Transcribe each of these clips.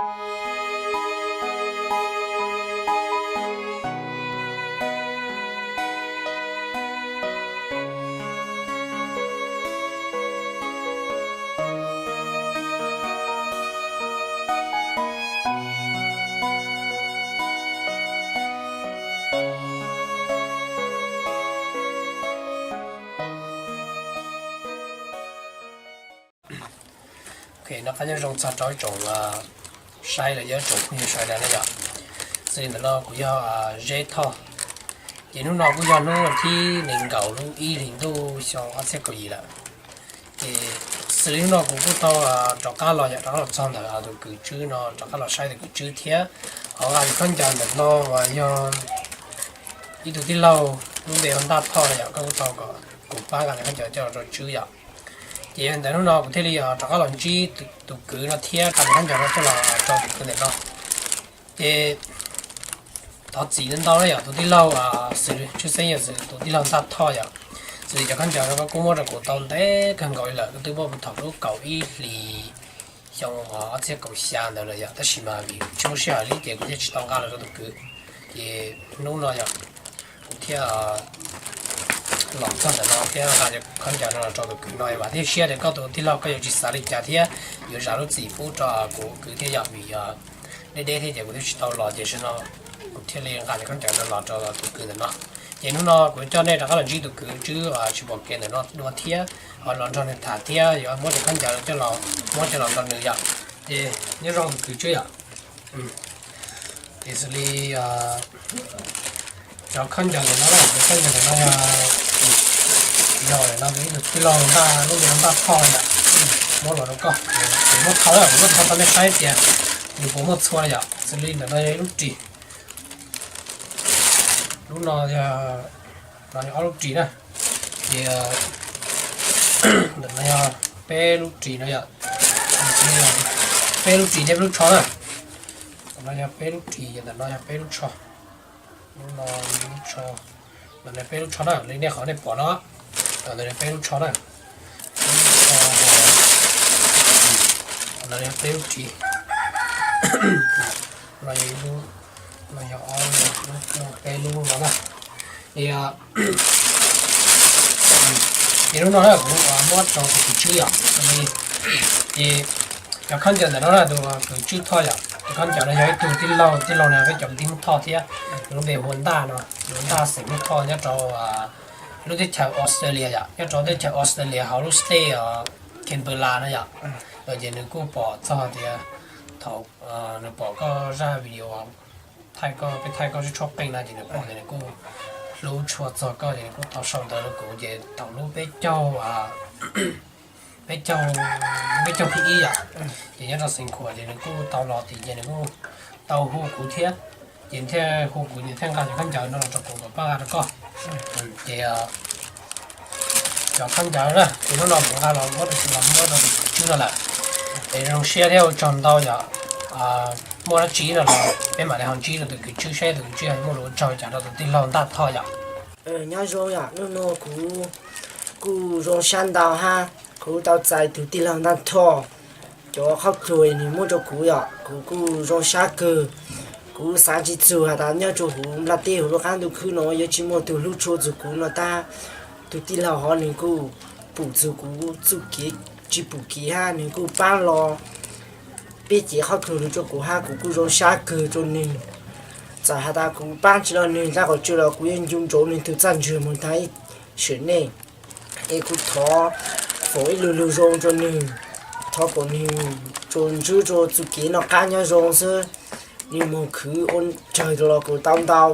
Ok, noj qab nyob zoo txog rau ib tsoom saib los yog ib tsoom phooj ywg sawv daws na yom. Xws li ntawm no kuv yog Zeb Thoj, ces hnub no kuj yog hnub thib nees nkaum lub ib hlis ntuj xyoo ob txhiab kaum yim lawm. Ces xws li hnub no kuv kuj tau rov qab los yom, rov qab los txog ntawm tus kwv Tswb no, rov qab los saib tus kwv Tswb thiab. Qhov nqa cov khaub ncaws ntawm no uas yog ib tug tij laug lub npe hu Ntaj Thoj no yom, koj kuj tau kom kuv pab nqa cov khaub ncaws coj los rau Tswb yom. Ces yog li ntawd hnub no kuv thiaj li rov qab los ntsib tus kwv no thiab nqa cov khaub ncaws no coj los rau tus kwv ntawm no. Ces thov txim ntau ntau na yom, tus tij laug xws, tshwj xeeb yog xws tus tij laug Ntaj Thoj yom. Xws li cov khaub ncaws no koj kuj muab rau kuv tau ntev kawg nkaus li lawm, kuv twb muab thaum lub kaum ib hlis xyoo ob txhiab kaum xya ntawd lawm yom, tab sis mas vim tsis muaj sij hawm li ces kuv thiaj tsis tau nqa los rau tus kwv. Ces hnub no yom, kuv thiaj los txog ntawm no thiab nqa cov khaub ncaws no los rau tus kwv no, vam thiab cia siab tias koj tus tij laug koj yuav tsis xav li cas thiab yuav zam lub txim pub rau kuv kwv thiab yom, vim deb deb thiab ces kuv thiaj tsis tau los, ces tam sim no kuv thiaj li nqa cov khaub ncaws no los rau tus kwv ntawm no. Ces hnub no kuv coj nej rov qab los ntsib tus kwv Tswb tsis pom kev ntawm no dua thiab, ho los nrog nws tham thiab yuav muab cov khaub ncaws coj los, muab coj los rau nws yom. Ces nyob zoo tus kwv Tswb yom. Ces xws li cov khaub ncaws ntawm no, cov khaub ncaws ntawm no yog, yog no ib tug tij laug Ntaj, lub npe hu Ntaj Thoj yom, muab los rau koj. Ces muab thau, kuv muab thau rau nej saib tias nws puas muaj txhua yom. Xws li ntawm no yog ib lub ris, lub no yog, no yog ob lub ris na. Ces ntawm no yog peb lub ris no yom. Peb lub ris thiab peb lub tsho na. Ntawm no yog peb lub ris, ntawm no yog peb lub tsho. Lub no lub tsho, ntawm no peb lub tsho na, li nej qhov nej pom no. Ntawm no peb lub tsho na. Ntawm no yog peb lub ris. No yog ib lub, no yog ob lub, peb lub no na. Ces, ces lub no na kuv muab rau tus kwv Tswb yom. Ces cov khaub ncaws ntawm no na tus kwv Tswb Thoj yom, tus khaub ncaws no yog ib tug tij laug, tij laug no peb cov kwv tij Hmoob Thoj thiab, nws lub npe hu ua Ntaj no, nws ua Ntaj xeem Hmoob Thoj nyob rau lub teb chaws Australia yom, nyob rau teb chaws Australia hauv lub state Canberra no yom. Ces nws kuj pom txog tias thaum nws pom koj zaj video thaij koj, peb thaij koj tsob tshuab qeej no ces nws pom ces nws kuj hlub tshua txog koj ces nws kuj tau sau ntawv rau kuv ces thaum lub peb caug, peb caug, peb caug phi ib yom, ces nyob rau xeev Khuam ces nws kuj tau los tim ces nws kuj tau hu kuv thiab, ces thiaj hu kuv ces thiaj nqa cov khaub ncaws no los rau kuv kom pab nqa rau koj. Ces cov khaub ncaws na ces hnub no kuv nqa los muab rau, los muab rau tus kwv Tswb no lawm. Es zoo siab thiab ua tsaug ntau yom. Muaj dab tsi no los peb mam li ho ntsib rau tus kwv Tswb seb tus kwv Tswb ho muaj lus ua tsaug cas rau tus tij laug Ntaj Thoj yom. Nyob zoo yom, hnub no kuv kuj zoo sab ntau hab, kuv tau txais tus tij laug Ntaj Thoj cov qhaub dluag nws muab rau kuv yom, kuv kuj zoo sab kawg. Kuv xav tsis txug has tas nyob rua huv nplaj teb huv lub qaab ntuj khwb no yuav tsi muaj tug hlub tshua txug kuv no tab. Tug tij laug hov nwg kuj pum txug kuv txuj kev tsi pum kev hab nwg kuj paab lo peb cev qhaub dluag lug rua kuv hab kuv kuj zoo sab kawg rua nwg. Txawm has tas kuv paab tsi lo nwg dlaab qhov tsua los kuv yuav ncu ntsoov nwg tug txaj ntswg moog taag ib sim neej. Es kuv thov foom ib lug lug zoo rua nwg, thov kom nwg tsuas ntsib rua txuj kev noj qaab nyob zoo xwb. Nwg moog khwv ua raws los kuas tau ntau,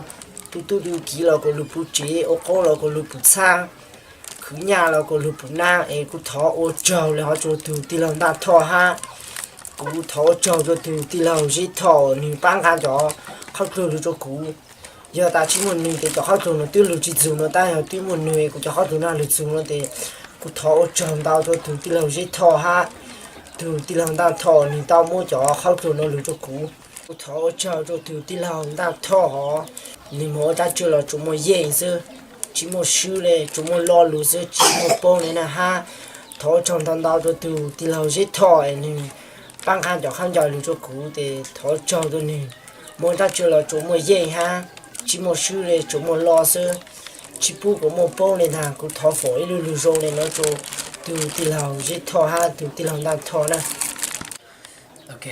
tu tub tu kiv los kuas lug puv tsev, ua qoob los kuas lug puv txhaab, khwv nyaj los kuas lug puv naab. Es kuv thov ua tsaug le hov rua tug tij laug Ntaj Thoj hab kuv thov ua tsaug rua tug tij laug Zeb Thoj nwg paab nqaa cov qhaub dluag lug rua kuv. Yog tas tsi muaj nwg tes cov qhaub dluag nuav twb lug tsi txug nuav, tab yog twb muaj nwg kuv cov qhaub dluag nuav lug txug nuav tes kuv thov ua tsaug ntau rua tug tij laug Zeb Thoj hab tug tij laug Ntaj Thoj nwg tau muab cov qhaub dluag nuav lug rua kuv. Kuv thov ua tsaug rua tug tij laug Ntaj Thoj hov, nwg moog ua dlaab tsi los tsuas muaj yeej xwb, tsi muaj swb le, tsuas muaj lo lug xwb, tsi muaj poob le na hab. Thov ua tsaug ntau ntau rua tug tij laug Zeb Thoj es nwg pab nqa cov khaub ncaws lug rua kuv tes thov tsaug rua nwg. Muaj dlaab tsi los tsuas muaj yeej hab tsi muaj swb le, tsuas muaj lo xwb, tsi pub kuv muaj poob le ntag. Kuv thov foom ib lub lug zoo le nuav rua tug tij laug Zeb Thoj hab tug tij laug Ntaj Thoj na. Ok,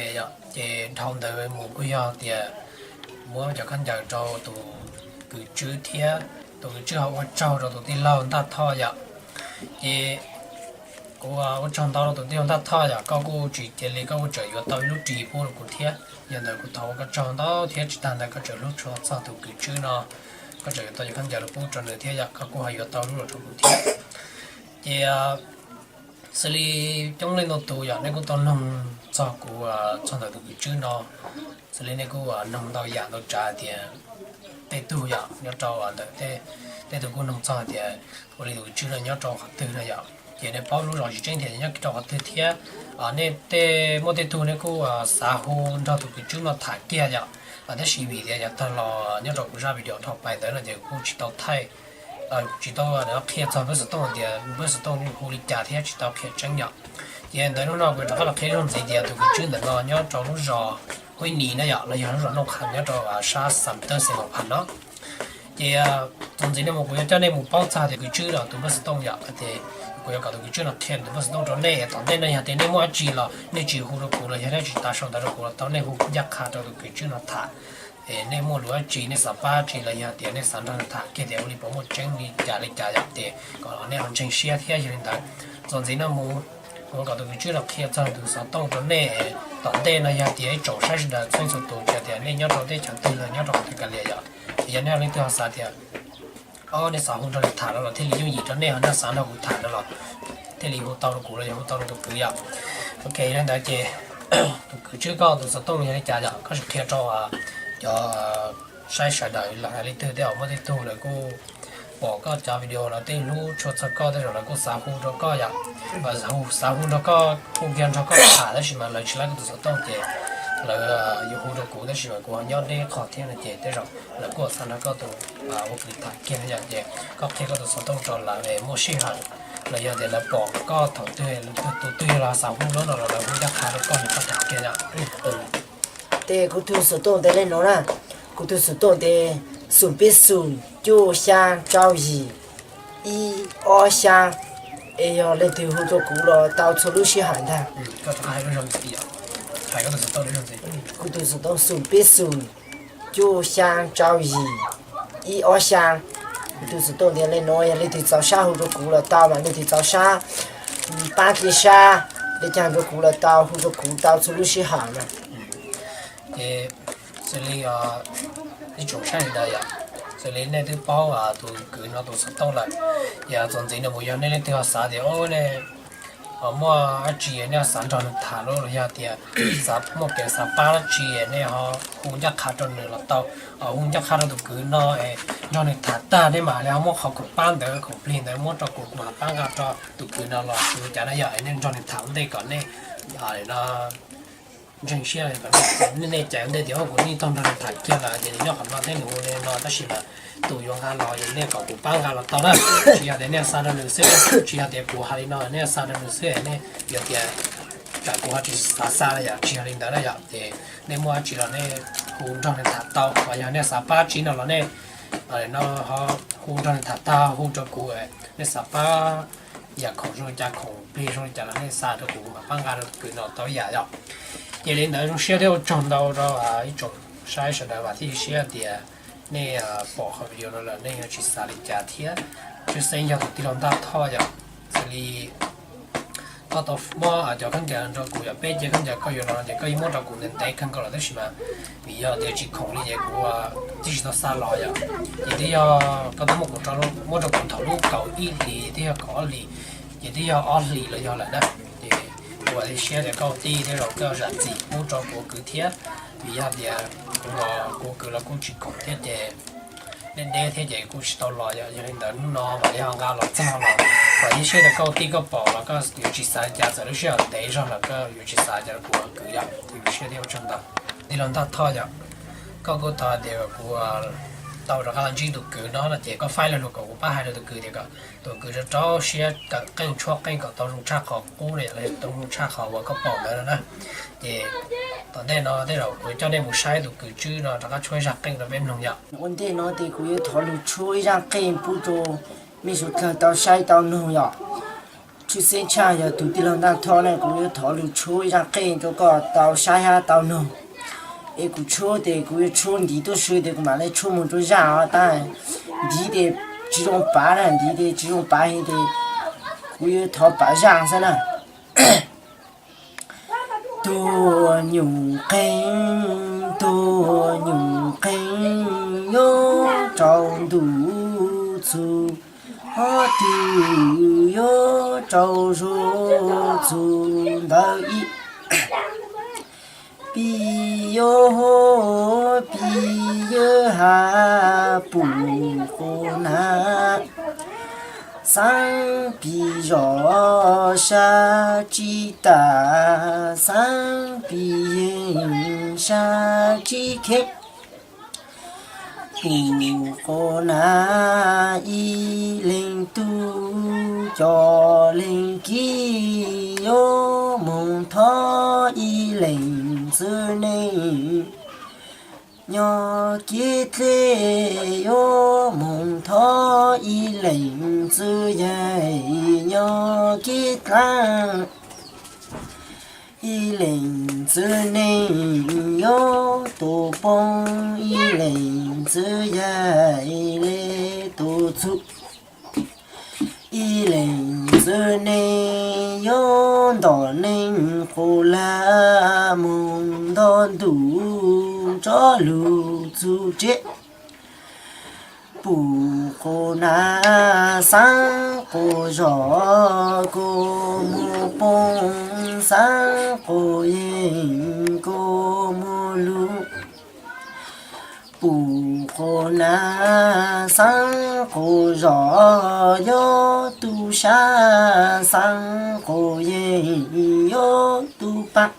ces dhau ntawd mus kuj yog tias muab cov khaub ncaws rau tus kws tswb thiab tus kws tswb ho ua tsaug rau tus tij laug Ntaj Thoj yom. Ces kuv ua tsaug ntau rau tus tij laug Ntaj Thoj yom, koj kuj tsis cia li, koj kuj tseem yuav tau ib lub ris pub rau kuv thiab. Yog ntawd kuv thov ua koj tsaug ntau thiab tsis tag ntawd koj tseem hlub tshua txog tus kws tswb no, koj tseem yuav tau cov khaub ncaws los pub rau nws thiab yom, koj kuj ho yuav tau lub los rau kuv thiab. Ces xws li coob leej ntau tus yom, nej kuj tau noog txog kuv txog ntawm tus kws tswb no, xws li nej kuj noog ntau yam ntau tsav tias tej tug yom nyob rau ntawm, tej tug kuj noog txog tias ua li tus kws tswb no nyob rau qhov twg no yom. Ces nej paub lub zos tsis tseeb tias nyob rau qhov twg thiab. Nej tej, muaj tej tug nej kuj xav hu nrog tus kws tswb no tham kiag yom. Tab sis vim tias yav tag los nyob rau kuv zaj video dhau pais ntawd no ces kuv kuj tsis tau thaij, tsis tau qhia txog npawb xov tooj tias npawb xov tooj hu li cas thiab tsis tau qhia tseeb yom. Ces ntawd hnub no kuv rov qab los qhia zog ntxiv tias tus kws tswb ntawm no nyob rau lub zos Huib Nis na yom, los yog lub zos Nooj Qha nyob rau sab Xam Tawb Xeem Mos Phas no. Ces txuas ntxiv no mus kuv yuav coj nej mus paub txog tias kws tswb no tus npawb xov tooj yom, ces kuv yuav kom tus kws tswb no qhia tus npawb xov tooj rau nej. Tom ntej no yog tias nej muaj dab tsi los nej tsis hu rau kuv los yog nej tsis tas sau ntawv rau kuv los tau, nej hu ncaj qha rau tus kws tswb no tham. Es nej muaj lus dab tsi, nej xav pab dab tsi los yog tias nej xav nrog nws tham kiag tias ua li puas muaj tseeb li cas li cas yom, ces kom nej ho ntseeg siab thiab. Yog li ntawd, txuas ntxiv no mus kuv yuav kom tus kws tswb no qhia txog tus xov tooj rau nej. Tom ntej no yog tias ib tsoom saib sawv daws txhua txhua tus, tsis hais tias nej nyob rau teb chaws twg los nyob rau qhov twg kav liam yom, yog nej leej twg ho xav tias nej xav hu nrog nws tham no los thiaj li yooj yim rau nej, ho nej xav nrog kuv tham no los thiaj li hu tau rau kuv los yog hu tau rau tus kwv yom. Ok, li ntawd ces tus kws tswb koj tus xov tooj yog li cas yom, koj sim qhia rau cov saib sawv daws los hais li twg tej, muaj tej tug lawv kuj pom koj cov video los tej hlub tshua txog koj, tej zaum lawv kuj xav hu rau koj yom, xav hu nrog koj, hu kiag nrog koj tham tab sis mas lawv tsis laib koj tus xov tooj ces lawv yuav hu rau kuv tab sis mas kuv ho nyob deb qhov thiab no ces tej zaum lawv kuj xav nrog koj tus ua kwv tham kiag no yom, ces koj qhia koj tus xov tooj rau lawv es muaj sij hawm los yog tias lawv pom koj thaum twg, tus twg los xav hu lub no los lawv hu ncaj qha rau koj, koj tham kiag yom. Tes kuv tug xov tooj tes le nuav na, kuv tug xov tooj tes xoom peb xoom cuaj xyaa rau yim ib ob xyaa, es yog leej twg hu rau kuv los tau txhua lub sij hawm ntag. Kuv tug xov tooj xoom peb xoom cuaj xyaa rau yim ib ob xyaa. Kuv tug xov tooj tes le nuav, yog leej twg txaus sab hu rau kuv los tau, mas leej twg txaus sab pab kev sab li cas rau kuv los tau, hu rau kuv tau txhua lub sij hawm na. Ces xws li ib tsoom saib sawv daws yom, xws li nej twb paub tus kwv no tus xov tooj lawm, ces txuas ntxiv no mus yog nej leej twg ho xav tias nej ho muaj dab tsi nej ho xav nrog nws tham los yog tias xav muaj kev xav pab dab tsi nej ho hu ncaj qha rau nws los tau. Hu ncaj qha rau tus kwv no, nrog nws tham tag nej mam li ho muab qhov khoom pab ntawd, khoom plig ntawd muab rau kuv, kuv mam pab nqa rau tus kwv no los tsis ua cas na yom. Nej nrog nws tham ua ntej kom nej ntseeg siab, nej cais ua ntej tias kuv yeej tau nrog nws tham kiag lawm ces nws nyob qhov no thiab nws ua li no tab sis mas tus yuav nqa los ces nej kom kuv pab nqa los tau na. Tsis yog tias nej xa rau nws xwb, tsis yog tias kuv hais li no nej xa rau nws xwb nej yog tias tsam kuv ho tsis xav xa na yom, tsis yog li ntawd na yom. Ces nej muaj dab tsi los nej hu nrog nws tham tau, los yog nej xav pab dab tsi no los nej no ho hu nrog nws tham tag hu rau kuv, nej xav pab yam khoom zoo li cas, khoom plig zoo li cas los nej xa rau kuv, kuv mam pab nqa rau tus kwv no tau ib yam yom. Ces li ntawd zoo siab thiab ua tsaug ntau rau ib tsoom saib sawv daws, vam thiab cia siab tias nej pom qhov video no lawm nej yuav tsis xav li cas thiab. Tshwj xeeb yog tus tij laug Ntaj Thoj yom, xws li koj tau muab cov khaub ncaws rau kuv yom, peb cev khaub ncaws koj yuav no ces koj yeej muab rau kuv ntev ntev kawg nkaus lawm tab sis mas vim yog tias tsis khoom li ces kuv twb tsis tau xa los yom. Ces twb yog koj tau muab kuv, muab rau kuv thaum lub kaum ib hlis twb yog kaum ob hlis, ces twb yog ob hlis los yog lawm na. Ces kuv vam thiab cia siab tias koj ua tij thiab los koj zam txim pub rau kuv kwv thiab, vim yog tias kuv los kuv kwv los kuj tsis khoom thiab ces deb deb thiab ces kuj tsis tau los yom. Yog li ntawd hnub no mam li ho nqa los txog los, vam thiab cia siab tias koj ua tij koj pom los koj yuav tsis xav li cas, txawm lub sij hawm ntev zog los koj yuav tsis xav li cas rau kuv kwv yom. Vam thiab cia siab thiab ua tsaug ntau. Tij laug Ntaj Thoj yom, koj kuj tau hais tias kuv tau rov qab los ntsib tus kwv no no ces koj faib lo lus kom kuv pab hais rau tus kwv tias kom tus kwv rau rau siab kawm qeej tshuab qeej kom tau zoo tshaj qhov qub no yom, los tau zoo tshaj qhov uas koj pom ntawd no na. Ces tom ntej no tej zaum kuv coj nej mus saib tus kwv Tswb no rov qab tshuab ib zaj qeej rau peb mloog yom. Ua ntej no ces kuv yuav thov lug tshuab ib zaj qeej pub rau mej suav dlawg tau saib tau mloog yom. Tshwj xeeb tshaj yog tus tij laug Ntaj Thoj ne, kuv yuav thov lug tshuab ib zaj qeej rau koj tau saib hab tau mloog. Es kuv tshuab ces kuv yuav tshuab ntiv tuaj si ces kuv mam le tshuab mus rau zaj os, tab ntiv ces tsis zoo pav na, ntiv ces tsis zoo pav heev ces kuv yuav thov pav zaj xwb na. Tuag nyuj qeeg, tuag nyuj qeeg, yuav rau ntuj txug, hov twg yuav rau zuag txug ntawd ib. Pis yuav, pis yuav has pum qus na, xaab pis zom sab tsi tas, xaab pis yeeg sab tsi kheeb. Pum qus na ib leeg tug, cov leeg kib yuav moog thov ib leeg txwv neeg. Nyob kev dleb yuav moog thov ib leeg txwv yaig. Nyob kev dlaab ib leeg txwv neeg yuav tus poob, ib leeg txwv yaig le tus txug. Ib leeg txwv neeg yuav nto neeg qus lag moog nto ntuj tso lug txug tsev. Pum qus na xaab qus zom, kua muag poob xaab qus yeeg, kua muag lug. Pum qus na xaab qus zom, yuav tug sab xaab qus yeeg, yuav tug paab.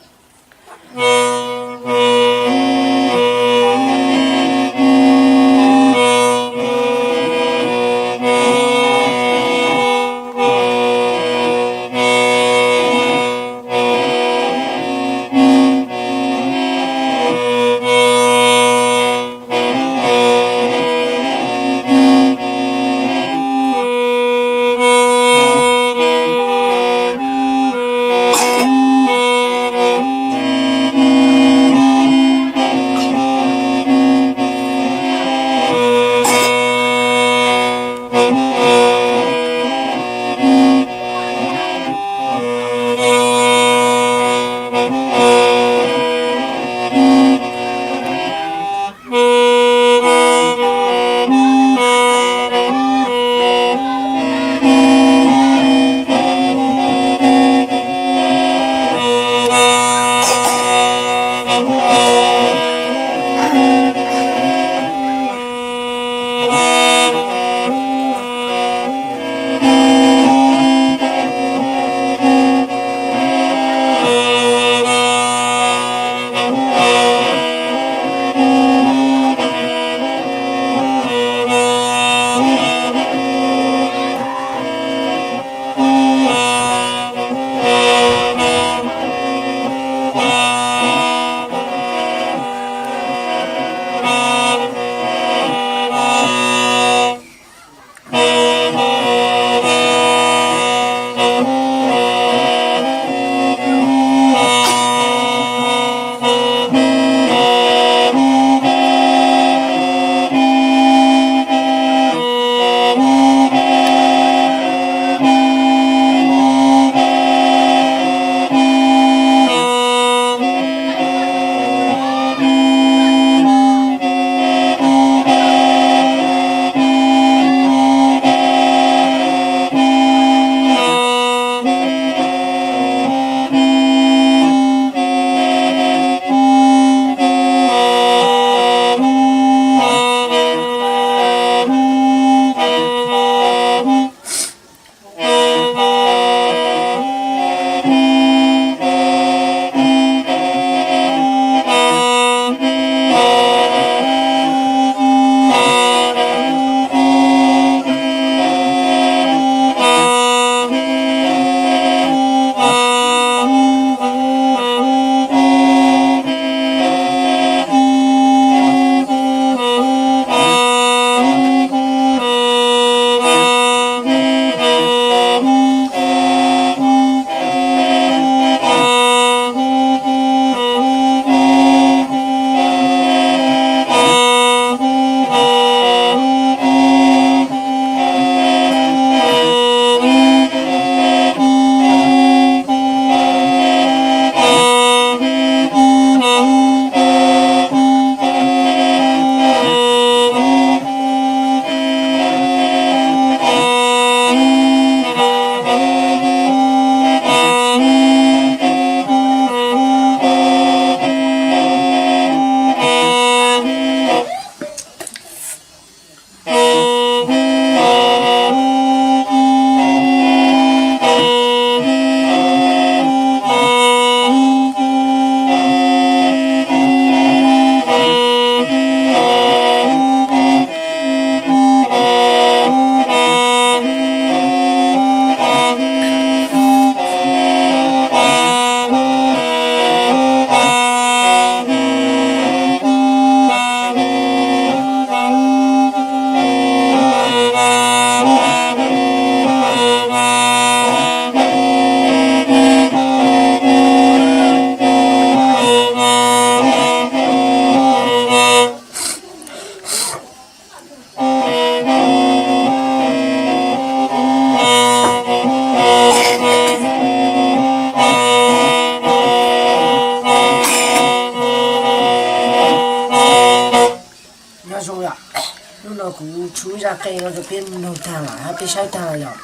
Kuv tshub zaj qeej no rau peb mloog tag lawm hab peb saib tag lawm yom.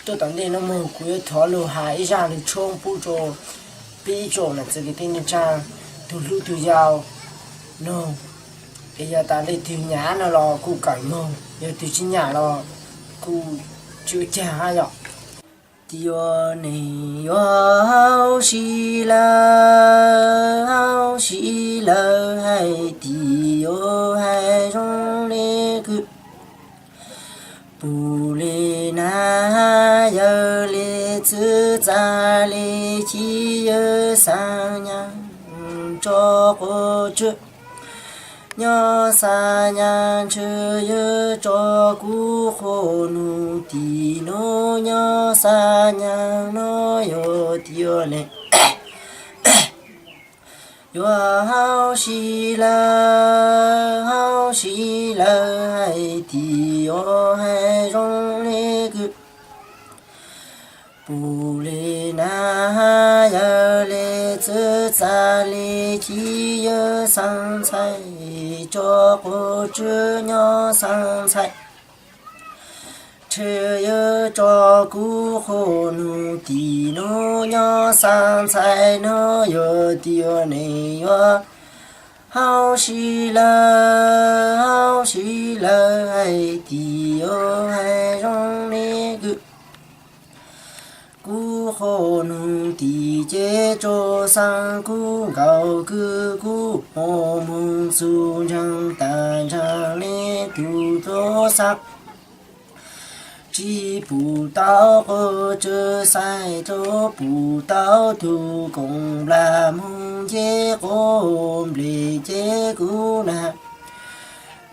Tuaj tom ntej no mus kuv yuav thov lug has ib zaj lug tshoob pub rau peb ib tsoom nam txiv kwv tij neej tsa, tug hlub tug yau noog. Es yog tas leej twg nyam no los kuj kawm moog, yog tug tsi nyam los kuj tsi ua caag hab yom. Tias neeg yuav hauv si lawm, hauv si lawm hais tias yuav hais zoo le kws. Pum le nab yawg le txwv txav le ci yawg xaa nyaam tso quav tswv. Nyob xaa nyaam ntshe yawg tso kuv qhuas nug tim nuav nyob xaa nyaam no yog tias neeg yuav hauv si lawm, hauv si lawm hais tias yuav hais zoo le kws. Pum le nab yawg le txwv txav le ci yawg xaa ntxhais tso quav tswv nyob xaa ntxhais. Ntshe yawg tso kuv qhuas nug tim nuav nyob xaa ntxhais no yog tias neeg yuav hauv si lawm, hauv si lawm hais tias yuav hais zoo le kws. Kuv qhuas nug tim ces rua xaa kuv nkaus kws kuv moog moog txug ntsaag tas ntsaag le tug rua xaa. Tsi pum tau quav tswv xais rua pum tau tug koom nplas moog nce quav nplej ces kuv nag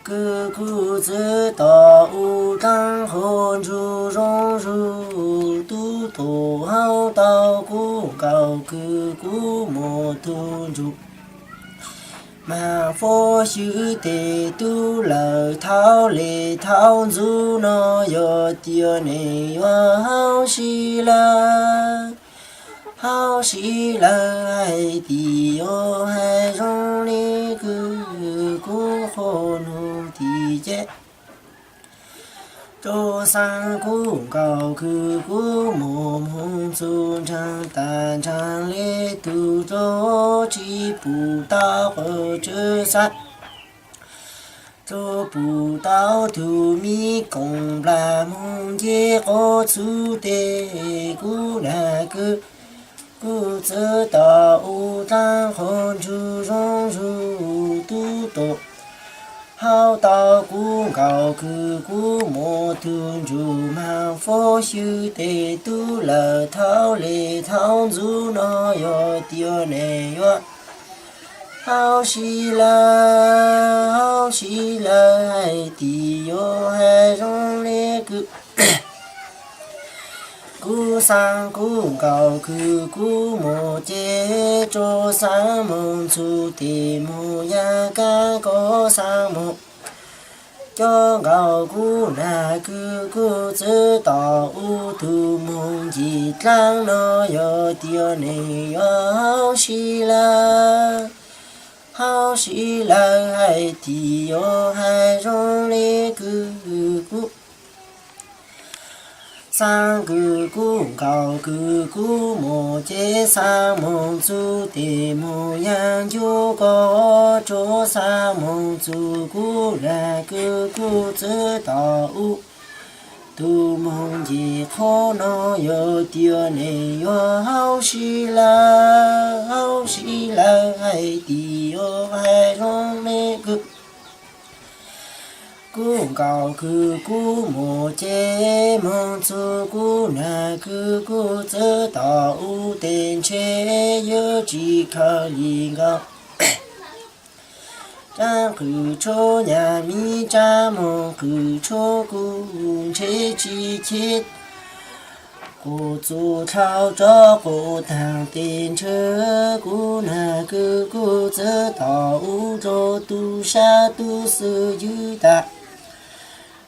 kws kuv txwv tom u dlaab qhov ntsug zoo zug tub tuam hauv tau kuv nkaus kws kuv moog tug ntsug. Maam fob xyw tes tub lawm thaub le thaub ntxub no yog tias neeg yuav hauv si lawm, hauv si lawm hais tias yuav hais zoo le kws. Kuv qhuas nug tim ces rua xaa kuv nkaus kws kuv moog moog txug ntsaag tas ntsaag le tug rua tsi pum tau quav tswv xais rua pum tau tug me koom nplas moog nce quav txwv tes kuv nag kws kuv txwv tom u dlaab qhov ntsug zoo zug tub tuam hauv tau kuv nkaus kws kuv moog tug ntsug. Maam fob xyw tes tub lawm thaub le thaub ntxub no yog tias neeg yuav hauv si lawm, hauv si lawm hais tias yuav hais zoo le kws. Kuv xaa kuv nkaus kws kuv moog ces rua xaa moog txug tes moog yaam kaab kov xaa moog coj nkaus kuv nag kws kuv txwv tom u tug moog ncig dlaab no yog tias neeg yuav hauv si lawm, hauv si lawm hais tias yuav hais zoo le kws. Kuv xaa kws kuv nkaus kws kuv moog ces xaa moog txug tes moog yaam ncu kov rua xaa moog txug kuv nag kws kuv txwv tom u tug moog ncig qhov no yog tias neeg yuav hauv si lawm, hauv si lawm hais tias yuav hais zoo le kws. Kuv nkaus kws kuv moog ces moog txug kuv nag kws kuv txwv tom u tes ntshe yuav tsi khaws li nkaus. Rab qws tshuab nyam mi rab moog qws tshuab kuv ntshe tsi cheb. Quas txuas dlhau rov quas taag tes ntshe kuv nag kws kuv txwv tom u rua tub sab tub xwm ywg tas.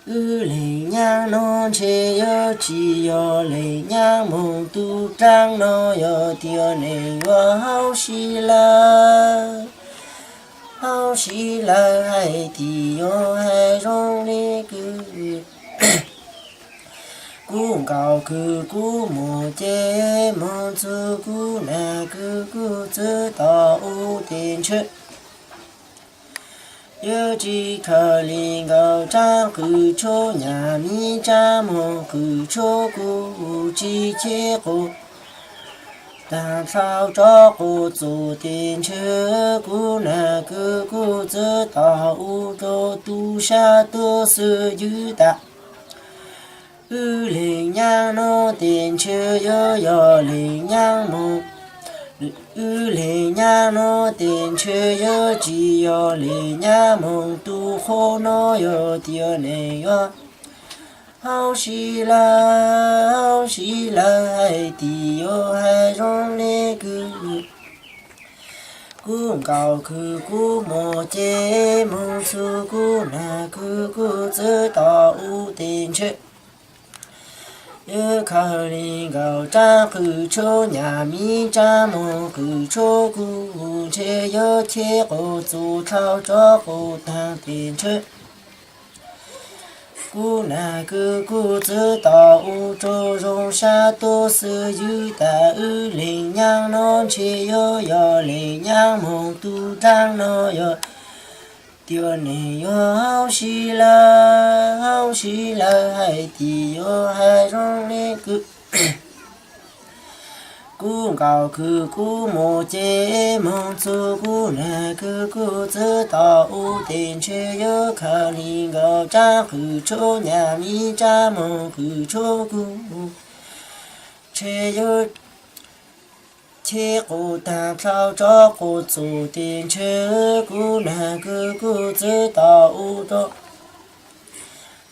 Wb leeg nyaab no ntshe yuav tsi yog leeg nyaab moog tub dlaab no yog tias neeg yuav hauv si lawm, hauv si lawm hais tias yuav hais zoo le Nkaus kws kub mus ces moog txug kub nag kws kub txwv tom u tes ntshe yuav tsi khaws li nkaus rab qws tshuab nyam miv rab moog qws tshuab kub tsi cheb qus taag dlhau rov qus txug tes ntshe kub nag kws kub txwv tom u rua tu sab tuab xwb ywv tas wb leeg nyaab nuav tes ntshe yuav yog leeg nyaab moog. Wb leeg nyaab nuav tes ntshe yuav tsi yog leeg nyaab moog tu qhuab nuav yog tias neeg yuav hauv si lawm, hauv si lawm hais tias yuav hais zoo le kws kub nkaus kws kub mus ces moog txug kub nag kws kub txwv tom u tes ntshe yuav khaws li nkaus rab qws tshuab nyam miv rab moog qws tshuab kub ntshe yuav cheb qus txug dlhau rov qus taag tes ntshe kub nag kws kub txwv tom u rua zoo sab tuab xwb ywv tas wb leeg nyaab nuav ntshe yuav yog leeg nyaab moog tu raab nuav yog tias neeg yuav hauv si lawm, hauv si lawm hais tias yuav hais zoo le kws kub nkaus kws kub mus ces moog txug kub nag kws kub txwv tom u tes ntshe yuav khaws li nkaus rab qws tshuab nyam miv rab moog qws tshuab kub ntshe yuav cheb qus taag dlhau rov qus txug tes ntshe kub nag kws kub txwv tom u rua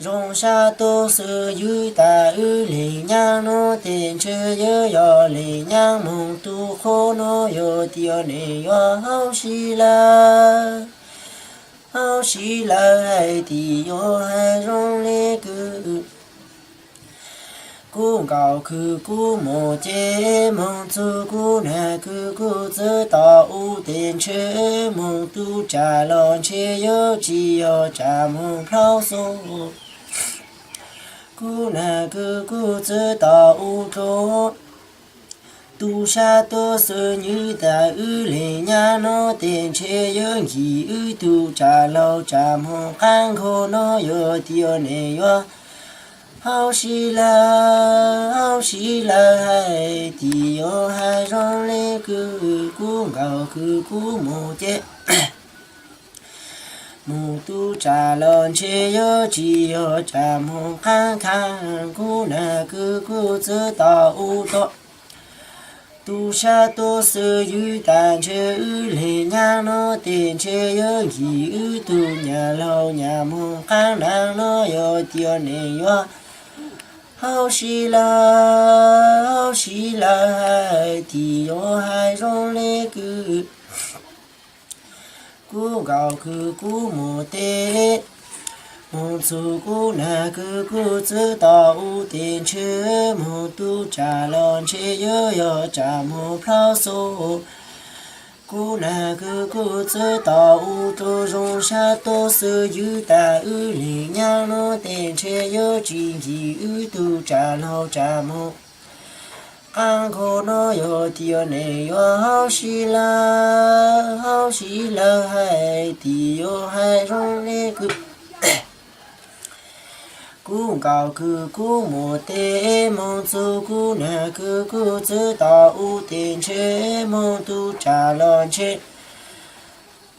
zoo sab tuab xwb ywv tas wb leeg nyaab nuav tes ntshe yuav yog leeg nyaab moog tu qhuab nuav yog tias neeg yuav hauv si lawm, hauv si lawm hais tias yuav hais zoo le kws kub nkaus kws kub mus ces moog txug kub nag kws kub txwv tom u tes ntshe moog tu tsam los ntshe yuav tsi yog tsam moog plhaub xub. Kub nag kws kub txwv tom u rua tu sab tuab xwb ywv tas wb leeg nyaab nuav tes ntshe yuav nkig wb tug tsam laug tsam moog qaab nkaus nuav yog tias neeg yuav hauv si lawm, hauv si lawm hais tias yuav hais zoo le kws kub nkaus kws kub mus ces moog tu tsam los ntshe yuav tsi yog tsam moog qaab khaam. Kub nag kws kub txwv tom u rua tu sab tuab xwb ywv tas ntshe wb leeg nyaab nuav tes ntshe yuav nkig wb tug nyam laug nyam moog qaab naag nuav yog tias neeg yuav hauv si lawm, hauv si lawm hais tias yuav hais zoo le kws kub nkaus kws kub mus ces moog txug kub nag kws kub txwv tom u tes ntshe moog tu tsam los ntshe yuav yog tsam moog plhaub xub. Kub nag kws kub txwv tom u rua zoo sab tuab xwb ywv tas wb leeg nyaab nuav tes ntshe yuav tsi nkig wb tug tsam laug tsam moog qaab nkaus nuav yog tias neeg yuav hauv si lawm, hauv si lawm hais tias yuav hais zoo le kws kub nkaus kws kub mus ces moog txug kub nag kws kub txwv tom u tes ntshe moog tu tsam los ntshe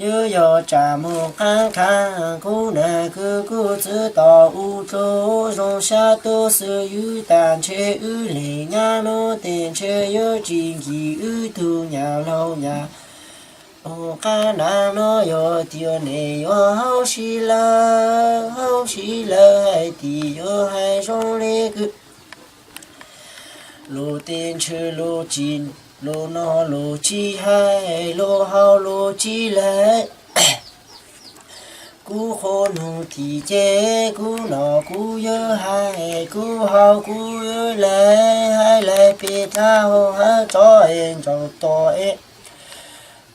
yuav yog tsam moog qaab khaam. Kub nag kws kub txwv tom u rua zoo sab tuab xwb ywv tas ntshe wb leeg nyaab nuav tes ntshe yuav tsi nkig wb tug nyam laug nyam moog qaab naag nuav yog tias neeg yuav hauv si lawm, hauv si lawm hais tias yuav hais zoo le kws lug tes ntshe lug tsi, lug noj lug tsi hais, lug haus lug tsi lawm. Kub qhuab nuav tim ces kub noj kub yuav hais, kub haus kub yuav lawm, hais lawm pem dlaab hau hab tso es ntsaum tom es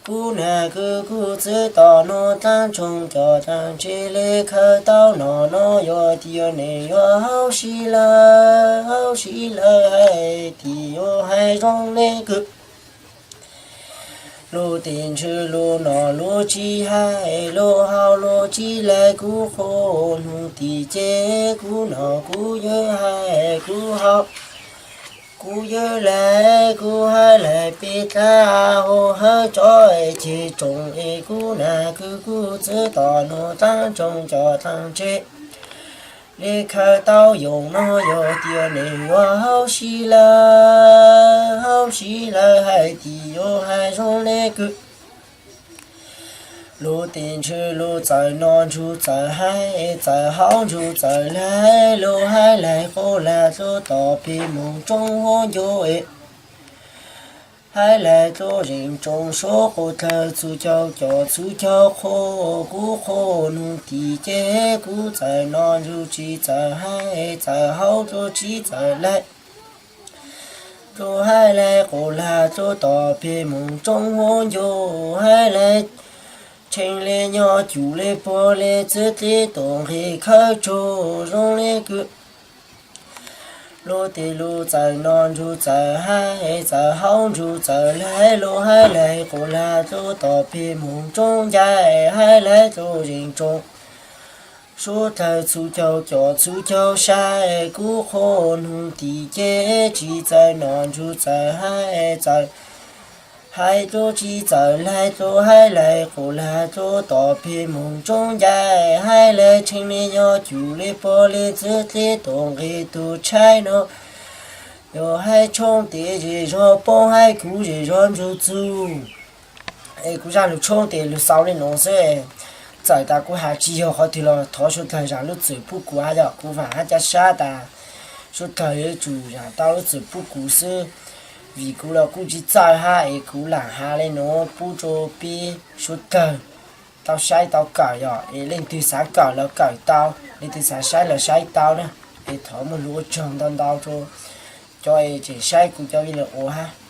Kuv nam kwv kuj txwv tom nuav taab tsoom cov taag tse le khaws tau noj no, yog tias neeg yuav haus sib lawv, haus sib lawv hais tias yuav hais zoo le kws. Lug tes ntshw lug noj lug tsi hais, lug haus lug tsi lais, kuv qhuas nug tim ces kuv noj kuv yawg hais kuv haus, kuv yawg lais kuv hais lais peb tag hau hawv tso es ceg tsoom es kuv nam kwv kuj txwv tom nuav taab tsoom cov taag tse le khaws tau yoos no, yog tias neeg yuav haus sib lawv, haus sib lawv hais tias yuav hais zoo le kws. Lug tes ntshw lug txawm noj ntsug txawm hais, txawm haus ntsug txawm lais, lug hais lais quas lag tuaj tom peg moog tsoob huab ncuab es hais lais tuaj zeem tsoom suav quas dlawg txhua caug cov txhua caug qhuas, kuv qhuas nug tim ces kuv txawm noj ntsug tsi txawm hais, txawm haus tuaj tsi txawm lais, lug hais lais quas lag tuaj tom peg moog tsoob huab ncuab, hais lais tshee le nyob cum le puag le txwv dleb tuam nqes khawb tsaug zoo le kws. Lug tes lug txawm noj ntsug txawm hais, txawm haus ntsug txawm lais, lug hais lais quas lag tuaj tom peg moog tsoob ncaim, hais lais tuaj zeem tsoom suav dlawg txhua caug cov txhua caug sai, kuv qhuas nug tim ces tsi txawm noj ntsug txawm hais, txawm hais tuaj tsi txawm lais tuaj, hais lais quas lag tuaj tom peg moog tsoob ncaim, hais lais tshee le nyob cum le puag le txwv dleb tuam nqes tuam tshaib no, yog hais tshoob tes zej zog poob, hais kuv zej zog ntsug txug. Es kuv zaj lug tshoob tes lug xaus le nuav xwb. Txawm tas kuv has tsi yog qhov twg los thov suav dlawg zam lub txim pub kuv hab, yog kuv vaam hab cab sab tas suav dlawg yuav tsum zam tau lub txim pub kuv xwb, vim kuv los kuj tsi txawj hab es kuv laam has le nuav pub rua peb suav dlawg tau saib tau kawm, yog es leej twg xav kawm los kawm tau, leej twg xav saib los saib tau na. Es thov muaj lug ua tsaug ntau ntau rua cov es tseem saib kuv cov video hab.